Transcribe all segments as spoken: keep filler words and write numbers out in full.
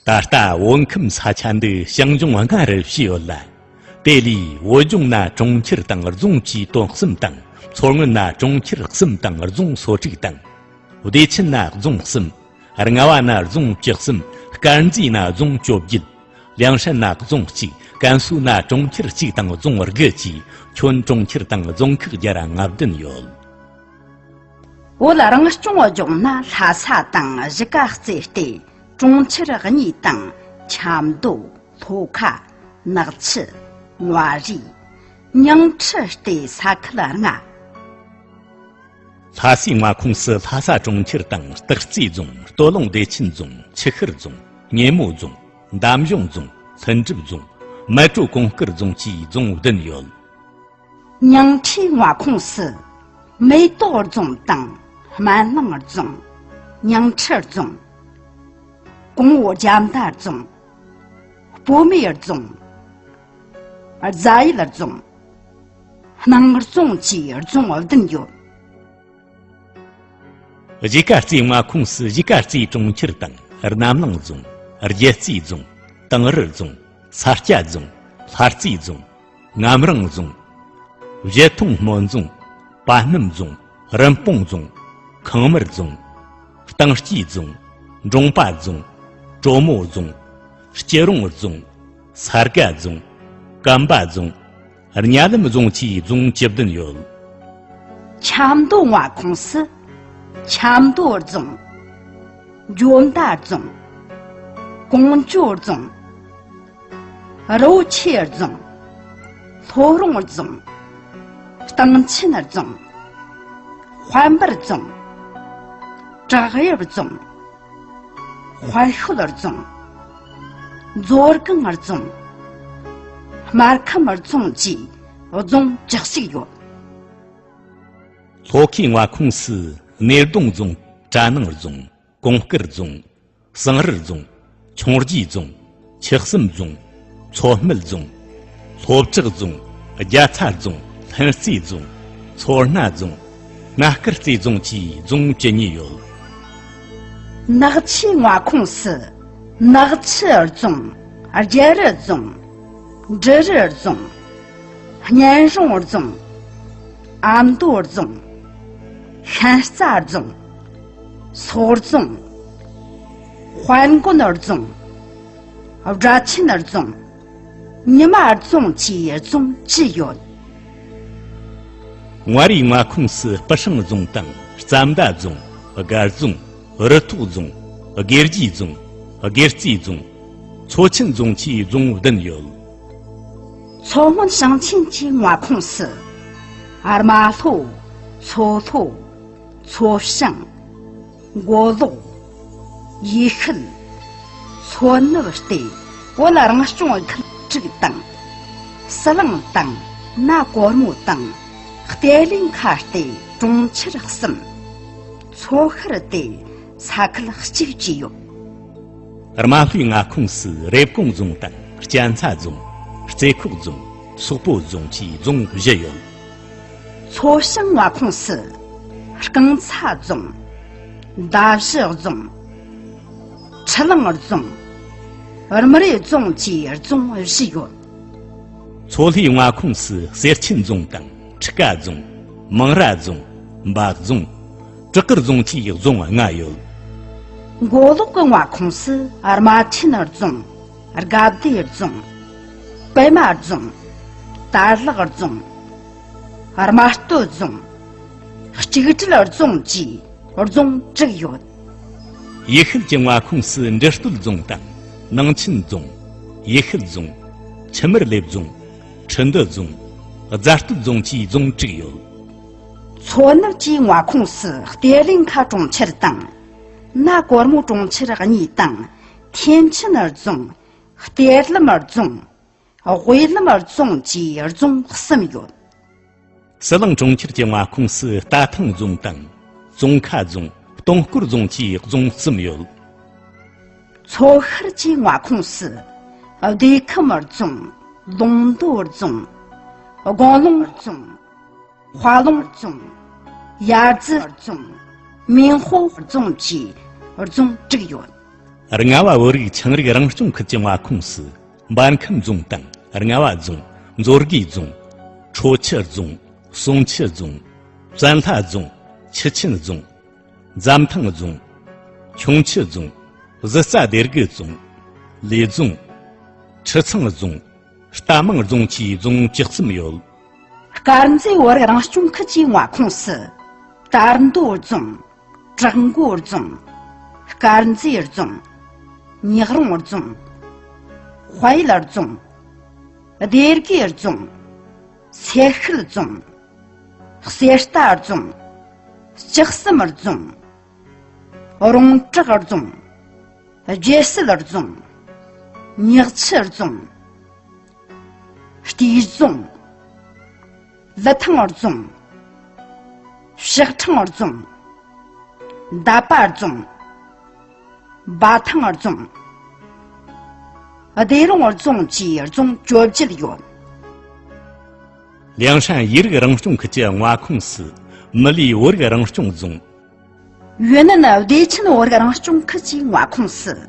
ད་ལྟ་བོད་ཁམས་ས་ཆ་འདི་ཞིང་ལྗོངས་ལྔ་རུ་ཕྱེ་ཡོད་ལ། དེ་ལས་བོད་ལྗོངས་ན་གྲོང་ཁྱེར་དང་རྫོང་བཅས་དོན་གསུམ་དང་། མཚོ་སྔོན་ན་གྲོང་ཁྱེར་གསུམ་དང་རྫོང་སོ་དྲུག་དང་། བདེ་ཆེན་ན་རྫོང་གསུམ། རྔ་བ་ན་རྫོང་བཅུ་གསུམ། དཀར་མཛེས་ན་རྫོང་བཅོ་བརྒྱད། ལིའང་ཧྲན་ན་རྫོང་གཅིག། ཀན་སུའུ་ན་གྲོང་ཁྱེར་གཅིག་དང་རྫོང་དགུ་བཅས་ཁྱོན་གྲོང་ཁྱེར་དང་རྫོང་ཁག་བརྒྱ་ར་ལྔ་བདུན་ཡོད། བོད་རང་སྐྱོང་ལྗོངས་ན་ལྷ་ས་དང་གཞིས་ཀ་རྩེ་སྟེ་གྲོང་ཁྱེར་གཉིས་དང་། ཆབ་མདོ། ལྷོ་ཁ། ནག་ཆུ། མངའ་རིས། ཉིང་ཁྲི་སྟེ་ས་ཁུལ་ལྔ། ལྷ་སའི་མངའ་ཁོངས་སུ་ལྷ་ས་གྲོང་ཁྱེར་དང་སྟག་རྩེ་རྫོང་། སྟོད་ལུང་བདེ་ཆེན་རྫོང་། ཆུ་ཤུར་རྫོང་། སྙེ་མོ་རྫོང་། འདམ་གཞུང་རྫོང་། ལྷུན་གྲུབ་རྫོང་། མལ་གྲོ་གུང་དཀར་རྫོང་བཅས་རྫོང་བདུན་ཡོད། ཉིང་ཁྲིའི་མངའ་ཁོངས་སུ་མེ་ཏོག་རྫོང་དང་སྨན་གླིང་རྫོང་། ཉིང་ཁྲི་རྫོང་། གོང་འོག་རྒྱ་མདའ་རྫོང་། སྤོ་མེ་རྫོང་། རྫ་ཡུལ་རྫོང་། སྣང་རྫོང་བཅས་རྫོང་བདུན་ཡོད། གཞིས་ཀ་རྩེའི་མངའ་ཁོངས་སུ་གཞིས་ཀ་རྩེའི་གྲོང་ཁྱེར་དང་། རྣམ་གླིང་རྫོང་། རྒྱལ་རྩེ་རྫོང་། དིང་རི་རྫོང་། ས་སྐྱ་རྫོང་། ལྷ་རྩེ་རྫོང་། ངམ་རིང་རྫོང་། བཞད་མཐོང་སྨོན་རྫོང་། པ་སྣམ་རྫོང་། རིན་སྤུངས་རྫོང་། ཁང་དམར་རྫོང་། གཏིང་སྐྱེས་རྫོང་། འབྲོང་པ་རྫོང་། གྲོ་མོ་རྫོང་། སྐྱིད་རོང་རྫོང་། ས་དགའ་རྫོང་། སྐམ་པ་རྫོང་། གཉའ་ལམ་རྫོང་བཅས་རྫོང་བཅུ་བདུན་ཡོད། ཆབ་མདོ་མངའ་ཁོངས་སུ་ཆབ་མདོ་རྫོང་། འཇོ་མདའ་རྫོང་། ཀོང་ཇོ་རྫོང་། རི་བོ་ཆེ་རྫོང་། ལྷོ་རོང་རྫོང་། སྟེང་ཆེན་རྫོང་། དཔལ་འབར་རྫོང་། བྲག་གཡབ་རྫོང་། དཔལ་ཤོད་རྫོང་། མཛོ་སྒང་རྫོང་། སྨར་ཁམས་རྫོང་བཅས་རྫོང་བཅུ་གཅིག་ཡོད། ལྷོ་ཁའི་མངའ་ཁོངས་སུ་སྣེ་གདོང་རྫོང་། གྲ་ནང་རྫོང་། གོང་དཀར་རྫོང་། ཟངས་རི་རྫོང་། འཕྱོངས་རྒྱས་རྫོང་། ཆུ་གསུམ་རྫོང་། མཚོ་སྨད་རྫོང་། ལྷོ་བྲག་རྫོང་། རྒྱ་ཚ་རྫོང་། ལྷུན་རྩེ་རྫོང་། མཚོ་སྣ་རྫོང་། སྣ་དཀར་རྩེ་རྫོང་བཅས་རྫོང་བཅུ་གཉིས་ཡོད། ནག་ཆུའི་མངའ་ཁོངས་སུ་ནག་ཆུ་རྫོང་། རྒྱལ་རི་རྫོང་། འབྲི་རུ་རྫོང་། གཉན་རོང་རྫོང་། ཨ་མདོ་རྫོང་། ཤན་རྩ་རྫོང་། སོག་རྫོང་། དཔལ་མགོན་རྫོང་། སྦྲ་ཆེན་རྫོང་། ཉི་མ་རྫོང་བཅས་རྫོང་བཅུ་ཡོད། མངའ་རིས་མངའ་ཁོངས་སུ་སྤུ་ཧྲེང་རྫོང་དང་རྩ་མདའ་རྫོང་། སྒར་རྫོང་། རུ་ཐོག་རྫོང་། དགེ་རྒྱས་རྫོང་། དགེ་རྩེ་རྫོང་། མཚོ་ཆེན་རྫོང་བཅས་རྫོང་བདུན་ཡོད། མཚོ་སྔོན་ཞིང་ཆེན་གྱི་མངའ་ཁོངས་སུ་རྨ་ལྷོ། མཚོ་ལྷོ། མཚོ་བྱང་། མགོ་ལོག་ཡུལ་ཤུལ། མཚོ་ནུབ་སྟེ་བོད་རང་སྐྱོང་ཁུལ་དྲུག་དང་། ཟི་ལིང་དང་། ན་གོར་མོ་དང་། གཏེར་ལེན་ཁ་སྟེ་གྲོང་ཁྱེར་གསུམ། མཚོ་ཤར་སྟེ་ས་ཁུལ་གཅིག་བཅས་ཡོད། རྨ་ལྷོའི་མངའ་ཁོངས་སུ་རེབ་གོང་རྫོང་དང་གཅན་ཚ་རྫོང་། རྩེ་ཁོག་རྫོང་། སོག་པོ་རྫོང་བཅས་རྫོང་བཞི་ཡོད། མཚོ་བྱང་མངའ་ཁོངས་སུ་རྐང་ཚ་རྫོང་། མདའ་བཞི་རྫོང་། ཁྲི་ལང་རྫོང་། རྨུ་རེ་རྫོང་བཅས་རྫོང་བཞི་ཡོད། མཚོ་ལྷོའི་མངའ་ཁོངས་སུ་གསེར་ཆེན་རྫོང་དང་ཁྲི་ཀ་རྫོང་། མང་ར་རྫོང་། འབའ་རྫོང་། བྲག་དཀར་རྫོང་བཅས་རྫོང་ལྔ་ཡོད། མགོ་ལོག་གི་མངའ་ཁོངས་སུ་རྨ་ཆེན་རྫོང་། དགའ་བདེ་རྫོང་། པད་མ་རྫོང་། དར་ལག་རྫོང་། རྨ་སྟོད་རྫོང་། གཅིག་སྒྲིལ་རྫོང་བཅས་རྫོང་དྲུག་ཡོད། ཡུལ་ཤུལ་གྱི་མངའ་ཁོངས་སུ་འབྲི་སྟོད་རྫོང་དང་ནང་ཆེན་རྫོང་། ཡུལ་ཤུལ་རྫོང་། ཆུ་དམར་ལེབ་རྫོང་། ཁྲི་འདུ་རྫོང་། རྫ་སྟོད་རྫོང་བཅས་རྫོང་དྲུག་ཡོད། མཚོ་ནུབ་ཀྱི་མངའ་ཁོངས་སུ་གཏེར་ལེན་ཁ་གྲོང་ཁྱེར་དང་། ན་གོར་མོ་གྲོང་ཁྱེར་གཉིས་དང་། ཐེམ་ཆེན་རྫོང་། གཏེར་ལམ་རྫོང་། དབུས་ལམ་རྫོང་བཅས་རྫོང་གསུམ་ཡོད། ཟི་ལིང་གྲོང་ཁྱེར་གྱི་མངའ་ཁོངས་སུ་རྟ་ཐང་རྫོང་དང་། ཙོང་ཁ་རྫོང་། སྟོང་སྐོར་རྫོང་བཅས་རྫོང་གསུམ་ཡོད། མཚོ་ཤར་གྱི་མངའ་ཁོངས་སུ་བདེ་ཁམས་རྫོང་། ལུང་མདོ་རྫོང་། དགོན་ལུང་རྫོང་། དཔའ་ལུང་རྫོང་། ཡ་རྫི་རྫོང་། མིན་ཧོ་རྫོང་བཅས་རྫོང་དྲུག་ཡོད། རྔ་བ་བོད་རིགས་ཆའང་རིགས་རང་སྐྱོང་ཁུལ་གྱི་མངའ་ཁོངས་སུ། འབར་ཁམས་རྫོང་དང་རྔ་བ་རྫོང་། མཛོད་དགེ་རྫོང་། ཁྲོ་ཆུ་རྫོང་། གསུང་ཆུ་རྫོང་། བཙན་ལྷ་རྫོང་། ཆུ་ཆེན་རྫོང་། འཛམ་ཐང་རྫོང་། ཁྱུང་ཆུ་རྫོང་། གཟི་རྩ་སྡེ་དགུ་རྫོང་། ལས་རྫོང་། ཁྲི་ཚང་རྫོང་། རྟ་མང་རྫོང་བཅས་རྫོང་བཅུ་གསུམ་ཡོད། དཀར་མཛེས་བོད་རིགས་རང་སྐྱོང་ཁུལ་གྱི་མངའ་ཁོངས་སུ། དར་མདོ་རྫོང་། བྲག་འགོ་རྫོང་། དཀར་མཛེས་རྫོང་། ཉག་རོང་རྫོང་། དཔལ་ཡུལ་རྫོང་། སྡེ་དགེ་རྫོང་། སེ་ཤུལ་རྫོང་། གསེར་རྟ་རྫོང་། ལྕགས་ཟམ་རྫོང་། རོང་བྲག་རྫོང་། རྒྱལ་སྲིད་རྫོང་། ཉག་ཆུ་རྫོང་། སྟོད་རྫོང་། ལི་ཐང་རྫོང་། ཕྱག་ཕྲེང་རྫོང་། འདབ་པ་རྫོང་། འབའ་ཐང་རྫོང་། སྡེ་རོང་རྫོང་བཅས་རྫོང་བཅོ་བརྒྱད་ཡོད། ལིའང་ཧྲན་ཡུན་རིང་རང་སྐྱོང་ཁུལ་གྱི་མངའ་ཁོངས་སུ། མི་ལི་བོད་རིགས་རང་སྐྱོང་རྫོང་། ཡུན་ནན་བདེ་ཆེན་བོད་རིགས་རང་སྐྱོང་ཁུལ་གྱི་མངའ་ཁོངས་སུ།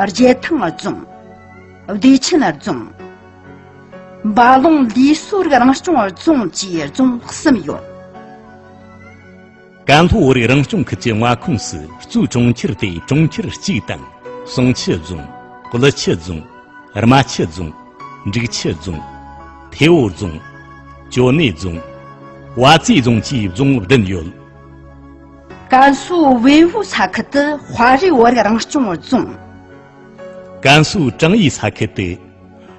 རྒྱལ་ཐང་རྫོང་། བདེ་ཆེན་རྫོང་། འབའ་ལུང་ལི་སུའུ་རིགས་རང་སྐྱོང་རྫོང་བཅས་རྫོང་གསུམ་ཡོད། ཀན་ལྷོ་བོད་རིགས་རང་སྐྱོང་ཁུལ་གྱི་མངའ་ཁོངས་སུ་གཙོས་གྲོང་ཁྱེར་ཏེ་གྲོང་ཁྱེར་གཅིག་དང་། གསུང་ཆུ་རྫོང་། ཀླུ་ཆུ་རྫོང་། རྨ་ཆུ་རྫོང་། འབྲུག་ཆུ་རྫོང་། ཐེ་བོ་རྫོང་། ཅོ་ནེ་རྫོང་། ཝ་ཙེ་རྫོང་བཅས་རྫོང་བདུན་ཡོད། ཀན་སུའུ་ཝེ་ཝུའུ་ས་ཁུལ་དུ་དཔའ་རིས་བོད་རིགས་རང་སྐྱོང་རྫོང་། ཀན་སུའུ་ཀྲང་ཡི་ས་ཁུལ་དུ་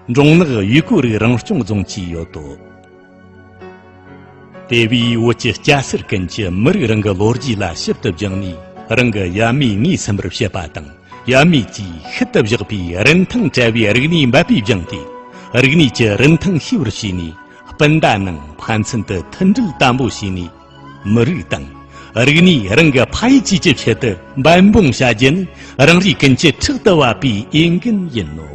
འབྲོང་ནག་ཡུས་ཀུའུ་རིགས་རང་སྐྱོང་རྫོང་བཅས་ཡོད་དོ། དེ་བས་བོད་ཀྱི་སྐྱ་སེར་ཀུན་གྱིས་མི་རིགས་རང་གི་ལོ་རྒྱུས་ལ་ཞིབ་ཏུ་སྦྱངས་ནས། རང་གི་ཡབ་མེས་ངོས་ཟིན་པར་བྱེད་པ་དང་། ཡབ་མེས་ཀྱིས་ཤུལ་དུ་བཞག་པའི་རིན་ཐང་བྲལ་བའི་རིག་གནས་འབད་པས་སྦྱངས་ཏེ། རིག་གནས་ཀྱི་རིན་ཐང་ཤེས་པར་བྱས་ནས། སྤུན་ཟླ་ནང་ཕན་ཚུན་དུ་མཐུན་སྒྲིལ་དམ་པོ་བྱས་ནས། མི་རིགས་དང་། རིག་གནས་རང་གི་ཕ་ཡུལ་བཅས་ཀྱི་ཆེད་དུ་འབད་འབུངས་བྱ་རྒྱུ་ནི། རང་རེ་ཀུན་གྱི་ཕྲག་ཏུ་བབས་པའི་འོས་འགན་ཡིན་ནོ།